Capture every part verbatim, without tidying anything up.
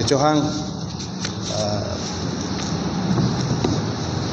Chohang, ah,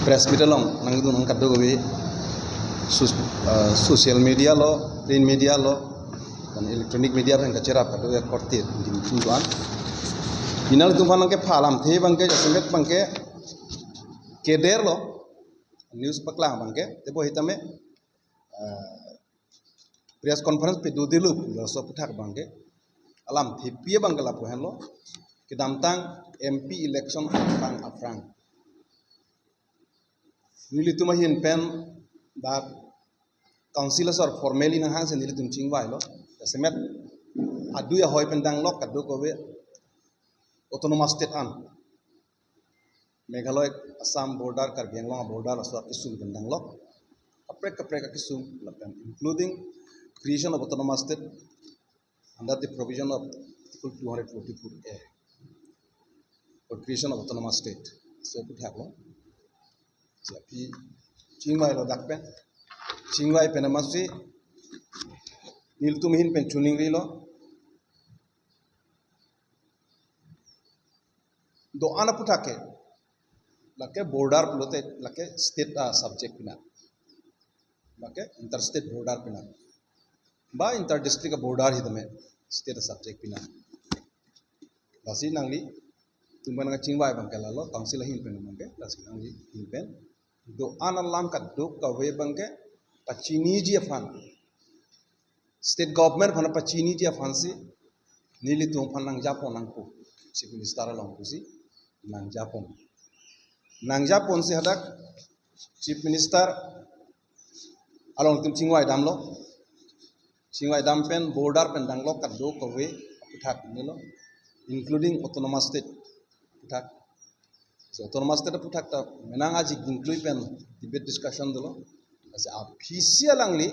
press meet along nangdun nang kadokave sus- ah, social media lo, print media lo, dan electronic media pen kacherap kadokave korte dim tum tuan. Pini nelitum aphan nangkepha alamthe abangke jasemet abangke keder lo, news paklang abangke, tebo hitame, ah, press conference pado delu laso aputhak abangke. Alamthepi abangke lapu henlo. Kedamtang M P election aphrang aphrang, nelitum ahin pen dak council asor formally nanghang si nelitum chingvailo. Jasemet adui ahoi pen danglok kadokave autonomous state an. Meghalaya Assam border, Karbi Anglong border laso akesung pen danglok. Kaprek kaprek akesung lapen including creation of autonomous state under the provision of Article two hundred forty-four A for creation of autonomous state. So aputhak lo. So, pi chingvailo dak pen. Chingvai pen amatsi nelitum ahin pen choningrilo. Do-an aputhak ke, lake border pulote lake state asubject pina, lake interstate border pina, ba inter district border hitame state asubject pina. Lasi nanglitum aphan nangkachingvai abangke lalo, council ahin pen abangke, lasi nangli ahin pen do-an alam kadokave abangke pachiniji aphan, state government aphan pachiniji aphansi nelitum aphan nangjapon nangpo, Chief Minister along pusi nangjapon. Nangjaponsi hadak Chief Minister along nelitum chingvai damlo. Chingvai dam pen border pen danglok kadokave aputhak nilo, including autonomous state aputhak. So autonomous state aputhak ta menang ajik dingklui pen debate discussion dolo. Lasi aphi si alangli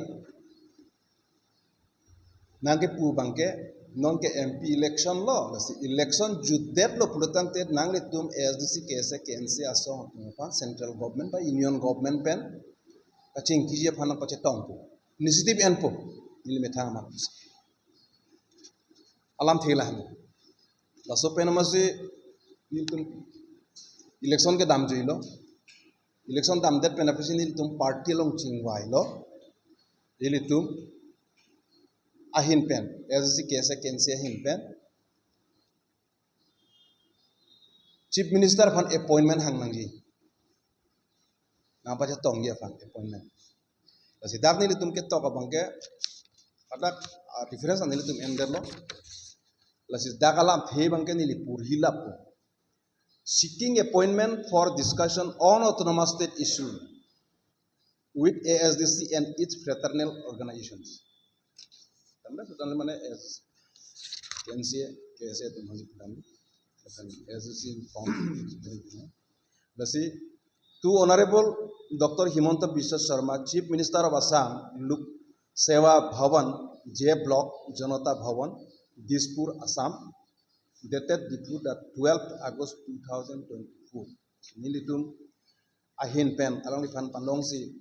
nangkepu abangke, non ke M P election lo, lasi election jutdetlo pulotangte nanglitum A S D C, K S A, K N C A asong atum aphan central government ba union government pen kachingkiji aphan nangpachetongpo, initiative enpo, neli methang amat. Alamthe lahenlo. Laso pen amatsi nelitum election kedamjuilo. Election damdet pen apotsi nelitum party along chingvailo. Nelitum ahin pen, A S D C, K S A, K N C A ahin pen Chief Minister aphan appointment hang nangji. Nangpachetongji aphan appointment. Lasi dak nelitum ketok abangke, hadak, ah, reference nelitum endetlo. Lasi dak alamthe abangke neli porhi lapo. Seeking appointment for discussion on autonomous state issue with A S D C and its fraternal organizations. Tamda fraternal mane as K N C A, K S A atum hajik tamda. A S D C found. Lasi to Honorable Doctor Himanta Biswa Sarma, Chief Minister of Assam, Lok Seva Bhavan, J Block, Janata Bhavan, Dispur, Assam, dated Diphu, the twelfth August two thousand twenty-four. Nelitum ahin pen alangliphan panongsi,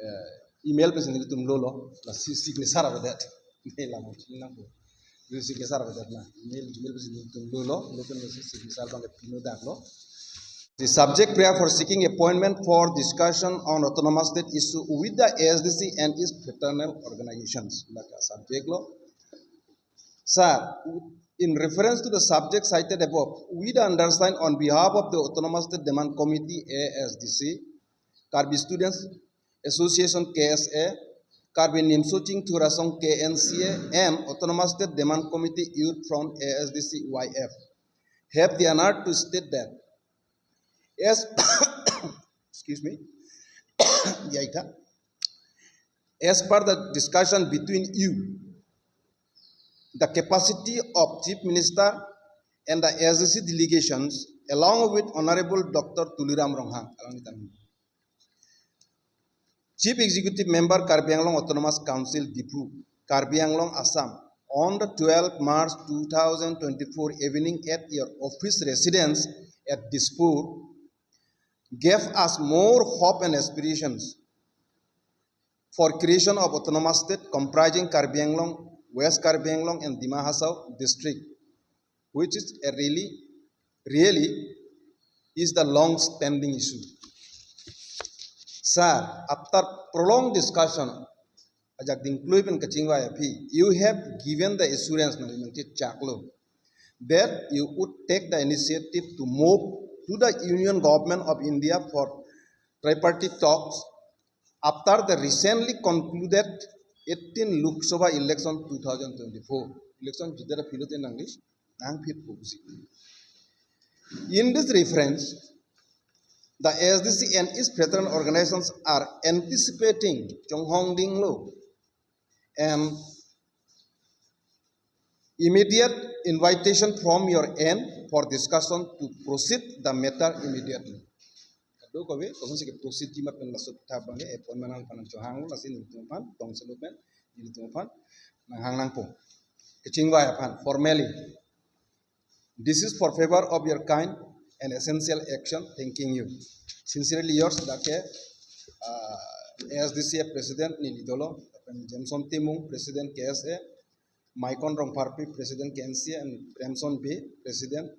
eh, email pensi nelitum lolo, lasi signature avedet. Neli lam chinang po. Neli signature avedet na. Email, email pensi nelitum lolo, lo pen lasi signature abangke pino daklo. The subject priya for seeking appointment for discussion on autonomous state issue with the A S D C and its fraternal organizations. Lake subject lo. Sir, in reference to the subject cited above, we the undersigned on behalf of the Autonomous State Demand Committee, A S D C, Karbi Students Association, K S A, Karbi Nimso Chingthur Asong, K N C A, and Autonomous State Demand Committee Youth Front, A S D C Y F, have the honor to state that as, excuse me, yaitha, as per the discussion between you, the capacity of Chief Minister and the A S D C delegations, along with Honorable Doctor Tuliram Ronghang, along with Chief Executive Member, Karbi Anglong Autonomous Council, Diphu, Karbi Anglong, Assam, on the twelfth March two thousand twenty-four evening at your office residence at Dispur, gave us more hope and aspirations for creation of autonomous state comprising Karbi Anglong, West Karbi Anglong and Dima Hasao district, which is a really really is the long-standing issue. Sir, after prolonged discussion, ajak dingklui pen kachingvai aphi, you have given the assurance, nangli nangchechaklo, that you would take the initiative to move to the Union Government of India for tripartite talks after the recently concluded eighteen Lok Sabha election two thousand twenty-four. Election juder aphi lote nangli nangphit pusi. In this reference, the A S D C and its fraternal organizations are anticipating, chonghong dinglo, an immediate invitation from your end for discussion to proceed the matter immediately. Kadokave, kosonsi ke-proceed ji ma pen laso aphuthak abangke appointment nangphan chonghanglo, lasi nelitum aphan, tongselut pen, nelitum aphan nanghang nangpo. Kachingvai aphan, formally. This is for favor of your kind and essential action. Thanking you. Sincerely yours, dak ke, uh, A S D C President neli dolo, Jameson Timung, President K S A, Maikon Rongpharpi, President K N C A, and Premson Bey, President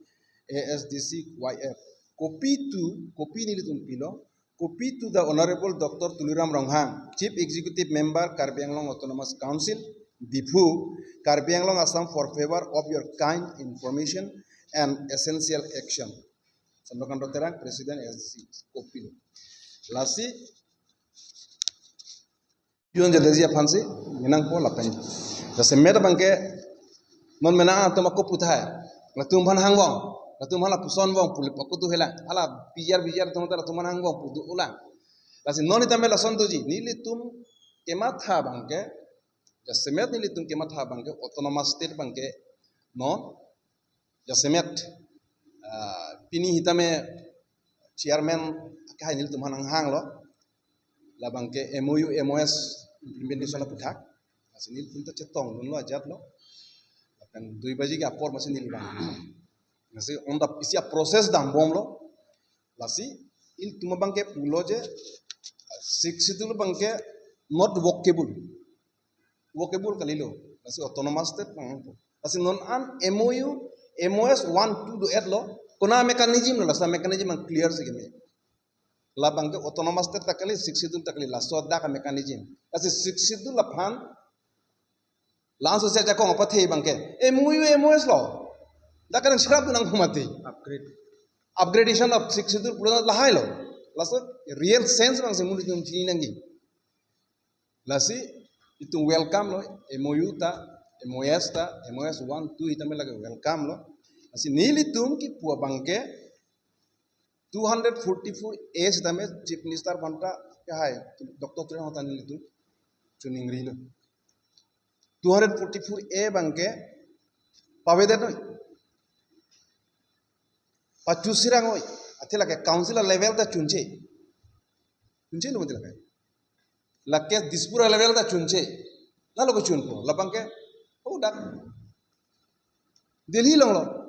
A S D C Y F. Copy to, copy nelitum pilo, copy to the Honorable Doctor Tuliram Ronghang, Chief Executive Member, Karbi Anglong Autonomous Council, Diphu, Karbi Anglong, Assam, for favor of your kind information and essential action. Chandrakanta Terang, President A S D C, copy. Lasi, Yun jadesi aphansi, menangpo lapen. Jasemet abangke, non menang atum ako puthai. Latum aphan hangvong, latum aphan lapuson vong, puli pakutu hela. Hala bijar bijar atum ta latum aphan hangvong, putu ulang. Lasi non itame lason doji, nelitum kematha abangke, jasemet nelitum kematha abangke, autonomous state abangke, non, jasemet, ah, pini hitame chairman kahai nelitum aphan nanghanglo, labangke M O U, M O S implementation aphuthak. Lasi nelitum ta chetongdunlo ajatlo. Lapen dui baji ke apor masi neli abang. Lasi on the isi a-process dambomlo. Lasi ilitum abangke pulo je, Sixth Schedule abangke not workable. Workable kalilo. Lasi autonomous state abang. Lasi non an M O U, M O S one, two do-etlo. Kona mechanism lo, lasi mechanism ang clear si keme. Labangke autonomous state ta kali, Sixth Schedule ta kali, laso dak mechanism. Lasi Sixth Schedule aphan, laso se jakong apathe abangke M O U, M O S lo. Dak kan cherapdun nangpo mati. Upgrade. Upgradation of Sixth Schedule pulo lahailo. Laso real sense abangsi nelitum chini nangji. Lasi itum welcome lo, M O U ta, M O S ta, M O S one, two itame lake welcome lo. Lasi nelitum kipu abangke two hundred forty-four A sitame Chief Minister aphan ta kahai, Doctor Tuliram aphan ta nelitum choningrilo. Two hundred forty-four A abangke pavedetnoi, pachusirangoi, athe lake council a-level ta chunche. Chunchelo mati lake. Lake Dispur a-level ta chunche. Lalo kechunpo, labangke, oh, dak Delhi alonglo.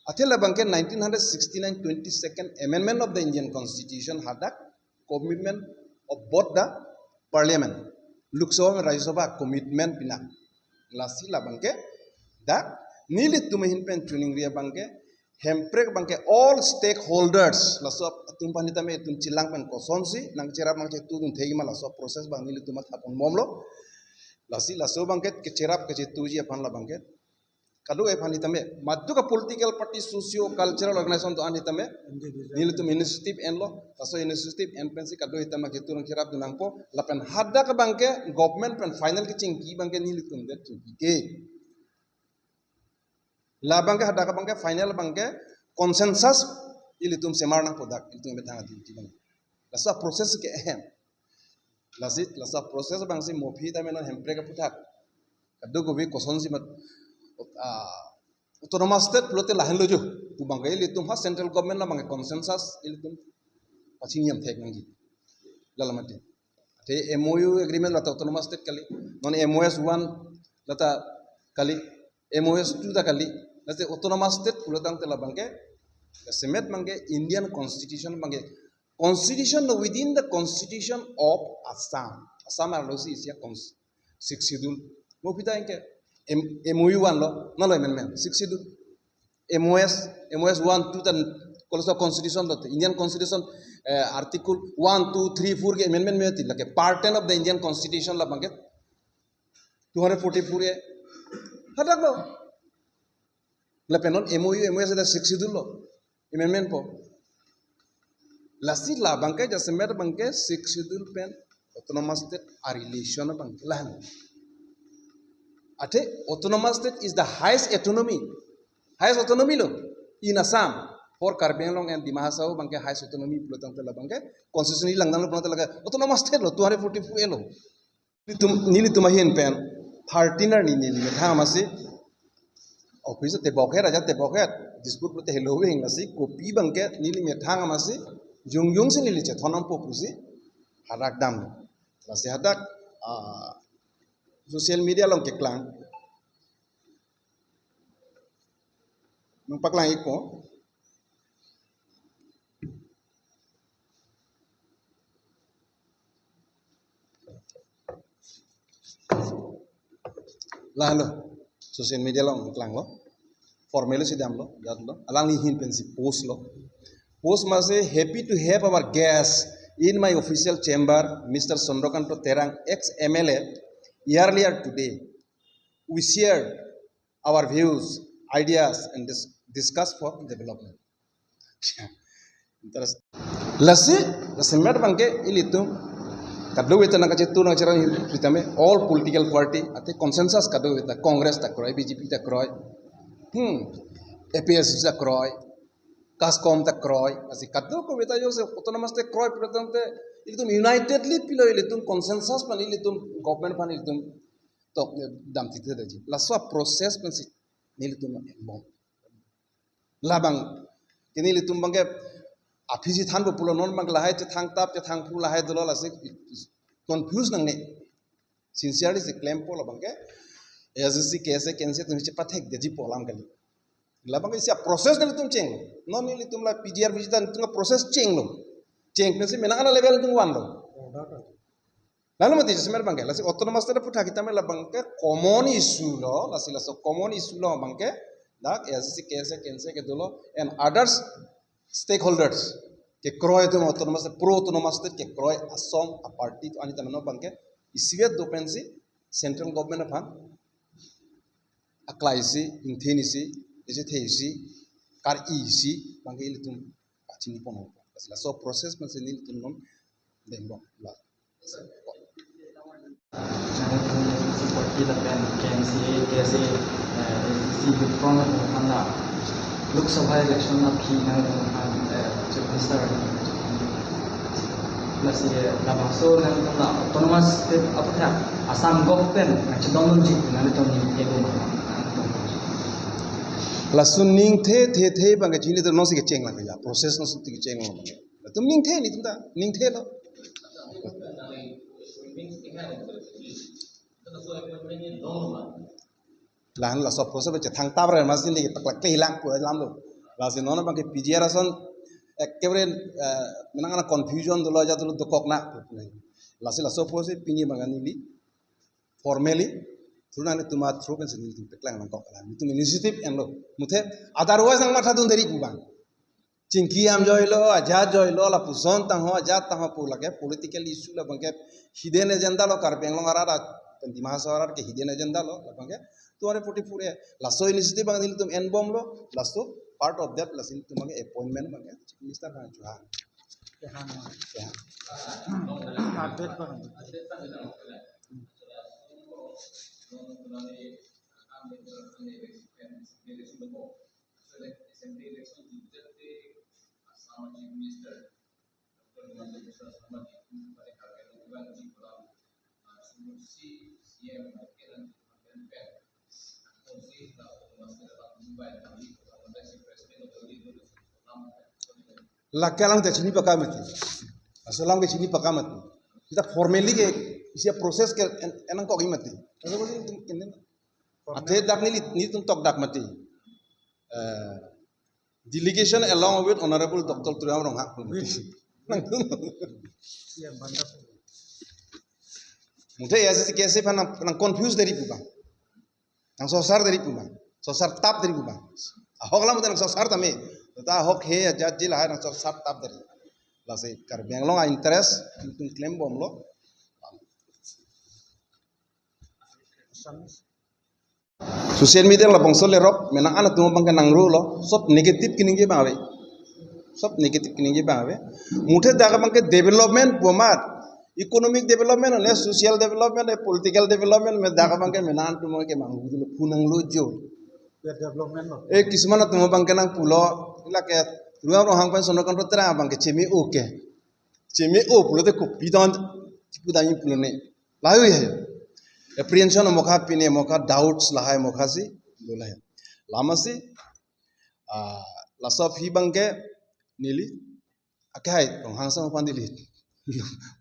Athe labangke nineteen sixty-nine twenty-second Amendment of the Indian Constitution hadak commitment of both the Parliament, Lok Sabha and Rajya Sabha commitment pinang. Lasi labangke dak nelitum ahin pen choningri abangke, hemprek abangke all stakeholders, laso atum aphan itame itum chelang pen kosonsi nangcherap nangchetudun thekji ma, laso process abang nelitum mathaponbomlo. Lasi laso abangke kecherap kachetuji aphan labangke kadokave aphan itame, madu ka political party, socio cultural organization do-an itame, individual, nelitum initiative enlo, laso initiative en pensi kadokave itame ketu nangcherapdun nangpo, lapen hadak abangke government pen final kechingki abangke nelitum det chingkike. Labangke hadak abangke final abangke consensus ilitum semar nangpo, dak ilitum methang adi abang. Laso process ke ehem. Lasi, laso process abangsi mo aphi tame non hemprek aphuthak kadokave kosonsi mat, ah, autonomous state pulote lahenlo jo pu abangke ilitum ha central government labangke consensus ilitum pachini jam thek nangji. Lalo mati. Te M O U agreement lata autonomous state kali. Non M O S one lata kali. M O S two ta kali. Lasi autonomous state pulo tangte labangke, jasemet abangke Indian Constitution abangke, constitution lo, within the Constitution of Assam. Assam arlosi isi a cons-, Sixth Schedule. Mo aphi ta anke M-, M O U one lo, nalo amendment, Sixth Schedule. M O S, M O S one, two tan, koloso constitution lo, Indian constitution, eh, article one, two, three, four ke amendment me ti, lake part ten of the Indian constitution labang ke two hundred forty-four A. Hadak lo. Lapen non M O U, M O S ada sixth schedule lo. Amendment po. Lasi labang ke jasemet abang ke sixth schedule pen autonomous state a relation abang ke lahan. Athe autonomous state is the highest autonomy. Highest autonomy lo in Assam. For Karbi Anglong and Dima Hasao abang ke highest autonomy pulo tangte labang ke constitutionally langdamlo pulo tangte labang ke autonomous state lo two hundred forty-four A lo. Nelitum, nelitum ahin pen thirteen arni neli methang amatsi office tebok het, raja tebok het, dispute pulote helo hing lasi kopi abang ke neli methang amatsi jongjong si neli chethon nangpo pusi hadak dam. Lasi hadak, ah, social media along keklang. Nangpaklang-ikpo. Lahelo, social media along klanglo. Formally si damlo, jatlo. Alangli ahin pensi post lo. Post amatsi, "Happy to have our guest in my official chamber, Mister Chandrakanta Terang, ex-M L A, earlier today. We shared our views, ideas, and dis-, discuss for development." Interest. Lasi, lasi mat abang ke ilitum kadokave ta nangkachetu nangcherang sitame all political party athe consensus kadokave ta, Congress ta kroi, B J P ta kroi, hmm, A P H L C ta kroi, KASCOM ta kroi, lasi kadokave ta jongsi autonomous state kroi pulo tangte ilitum unitedly pilo ilitum consensus pen ilitum government pen ilitum tok, eh, dam titi daji. Laso process pensi nelitum embom. Labang ke nelitum abang ke aphi chethanpo pulo, non abang ke lahai chethangtap chethangphu lahai dolo, lasi confuse nangne. Sincerely si klempo labang ke. A I C C, K S A, K N C atum chepathek daji pu alam kali. Labang ke isi a-process nelitum chenglo. Non nelitum la P G R, P G R ta nelitum a-process chenglo. Cheng pensi menang ana level nelitum vanlo. Lalu mati jasemet abang ke, lasi autonomous state aphuthak sitame labang ke common issue lo, lasi laso common issue lo abang ke, dak A I C C, K S A, K N C ke dolo, and others stakeholders kekroi atum, autonomous, pro autonomous state kekroi asong a-party atum ani ta mano abang ke, isivet do pensi central government aphan aklai isi, ingthin isi, isi the isi, kar-i isi, abang ke ilitum pachini pon ho. Lasi laso process pensi nelitum non denglo la. Party lapen K N C A, K S A, eh, A I C C front lapen aphan la Lok Sabha election aphi nangtum aphan, eh, Chief Minister. Lasi, eh, labangso nangtum la autonomous state aphuthak Assam government nangchedondunji nangtum ni ego ma. Laso ningthe the the abang ke chini to nonsi kecheng lang ya, process nonsi kecheng lang. Latum ningthe, nelitum ta ningthe lo. Lahan laso process chethangtap re mas neli paklak kehlang pu alam lo. Lasi non abang ke P G R ason, eh, kevre, eh, menang ana confusion dolo, jat dolo, dokok na. Lasi laso process pini abang neli formally through nangtum a-through pensi nelitum paklang nangkok, nelitum initiative enlo. Muthe otherwise nangmathadun deri pu abang. Chingki am joilo, ajat joilo, lapuson tangho, ajat tangho pu lake political issue labang ke hidden agenda lo, Karbi Anglong arat, pen Dima Hasao arat ke hidden agenda lo labang ke two hundred forty-four A. Laso initiative abang nelitum enbomlo, laso part of that, lasi nelitum abang ke appointment abang ke Chief Minister kang chuha. Ya. Update abang. Lake alam ta chini pakam mati. Laso alam ke chini pakam mati. Kita formally ke isi a-process ke en-, enangkok mati. Laso ko si tum kenen. Athe dak neli, nelitum tok dak mati. Eh, delegation along with Honorable Doctor Tuliram Ronghang. Muthe ya si kesi phan nang, nang confuse deri pu abang. Nang sosar deri pu abang. Sosar tap deri pu abang. Ahok alam ta nang sar tame. Ta ahok he ajat ji lahai nang sar tap dari. Lasi Karbi Anglong a-interest tum klembomlo. Social media labangso lerok, mena an atum abangke nangrulo, sob negative keningje abang ave. Sob negative keningje abang ave. Muthe dak abangke development pu amat, economic development, ne social development, ne political development, me dak abangke mena an atum ke manghu dilo, phun nanglojo. Ya, development lo. Eh, kisuman atum abangke nangpulo, lake Tuliram Ronghang pen Chandrakanta Terang abangke cheme-o ke. Cheme-o pulote kopi don, kopi don pulo ne. Lahai he. Apprehension amokha, pine amokha, doubts lahai amokha si, do lahai. Lama si, ah, laso aphi abangke neli, ake hai, Ronghang sang pan neli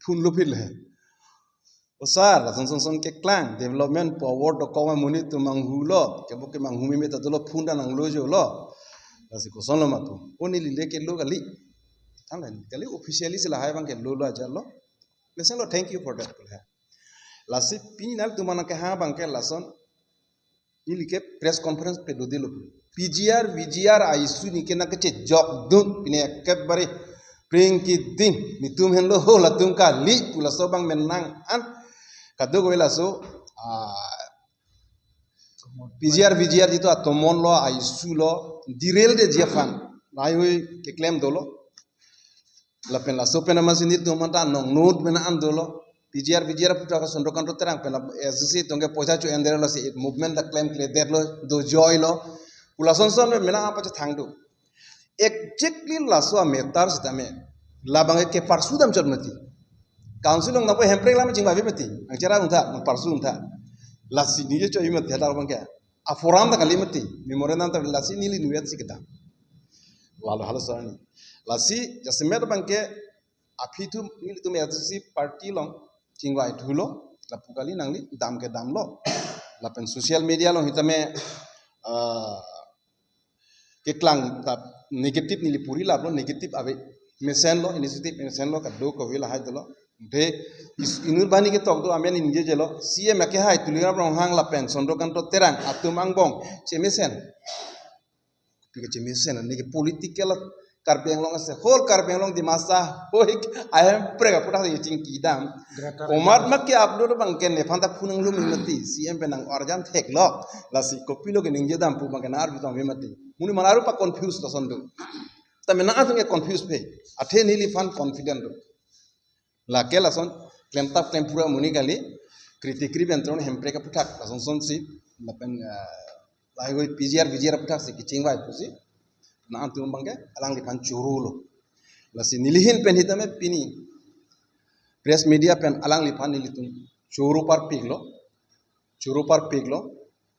phun lupit le. O sir, lason son son keklang, development power dokok amonit atum manghulo, kebo ke manghu meme ta dolo phun ta nanglojolo. Lasi kosonlo ma atum. O neli le kelo kali. Tanglo kali officially si lahai abangke lolo ajarlo. Mesen lo, thank you for that. Lasi pini nelitum aphan kehang abangke lason, nelike press conference padodelo. P G R, V G R a-issue nelike nangkechejokdun, pine ekebare pringkiding, netum henlo ho latum kali, pu laso abang mena an, kadokave laso, ah, P G R, V G R jitu atomon lo, a-issue lo, derail detji aphan, lahai hui keklem dolo. Lapen laso pen amatsi netum aphan ta nong note mena an dolo. P G R, V G R aputhak Chandrakanta Terang pen la S C C atum ke poisa cho-endetlo si movement ta klemkledetlo, dojoilo. Pu lason son mena apa cha thang do. Exactly laso a-matter sitame labang ke parsu dam chot mati. Council along nangpo Hemprek lam chingvai mati. Nangcherap un tha, nangparsu un tha. Lasi ningje cho-i mati dak abangke. A-forum ta kali mati. Memorandum ta lasi neli nuet si kedam. Lalo halo sarani. Lasi jasemet abangke aphi atum nelitum S C C party along chingvai thulo, lapu kali nangli dam kedamlo. Lapen social media along sitame, ah, keklang ta negative neli puri laplo, negative ave mesenlo, initiative mesenlo, kadokave lahai dolo. De is inut bani ketok do amen ingjejelo, C M ake hai Tuliram Ronghang lapen Chandrakanta Terang atum angbong chemesen. Pi kachemesen, neke political Karbi Anglong ase, whole Karbi Anglong Dimasa, hoi, a-Hemprek aputhak si chingkidam. Greater komat India. Mak ke-upload abangke nephan ta phun nanglum mati, C M pen nang-arjan theklo, lasi kopilo keningje dam pu abangke nang-arju tame mati. Monit aman aru pa-confuse lason do. Tame nang atum ke confuse pe, athe neliphan confident do. Lake lason klemtap klempura amonit kali, kritikri bentron Hemprek aputhak, lason son si, lapen, eh, lahai hui P G R, V G R aputhak si kechingvai pusi, nang atum abangke alangliphan chorolo. Lasi neli ahin pen sitame pini press media pen alangliphan nelitum choro parpiklo, choro parpiklo,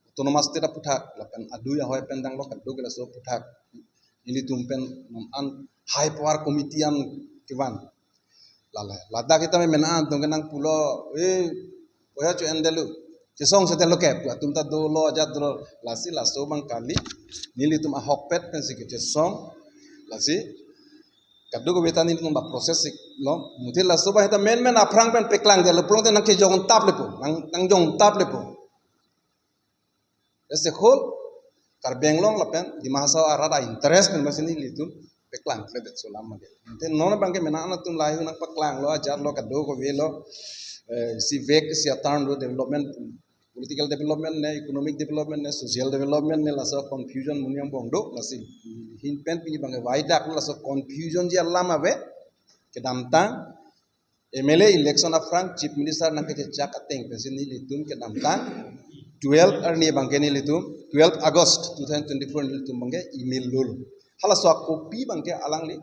Autonomous State aputhak, lapen adui ahoi pen danglo, kadokave laso aputhak. Nelitum pen non an high power committee an kevan. Lale, ladak sitame mena an atum ke nangpulo, eh, poisa cho-endetlo. Chesong sedetlo ke, pu atum ta dolo, ajat dolo, lasi laso abang kali. Nelitum ahokpet pensi kechesong, lasi kadokave ta nelitum ba process si lo. Muthe laso abang sita menmen aphrang pen peklangdetlo pulote nangkejongtap lepo, nang, nangjongtap lepo. As a whole, Karbi Anglong lapen Dima Hasao arat a-interest pen amatsi nelitum peklangkledet so alam mage. Te non abangke mena an atum lahai hui nangpaklanglo, ajarlo, kadokavelo, eh, isi vek isi a-turn do, development, political development ne, economic development ne, social development ne, laso confusion monit angbong do, lasi ahin pen pini abangke vaidaklo, laso confusion ji alam ave, kedamtang M L A election aphrang Chief Minister nangkechechak ateng pensi nelitum kedamtang twelve arni abangke nelitum, twelve August two thousand twenty-four nelitum abangke email lolo. Halaso a-copy abangke alangli,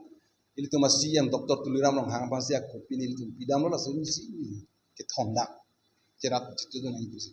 nelitum a-C M Doctor Tuliram Ronghang aphansi a-copy nelitum pidamlo, laso si kethondam. Cherap chitu do nang pusi.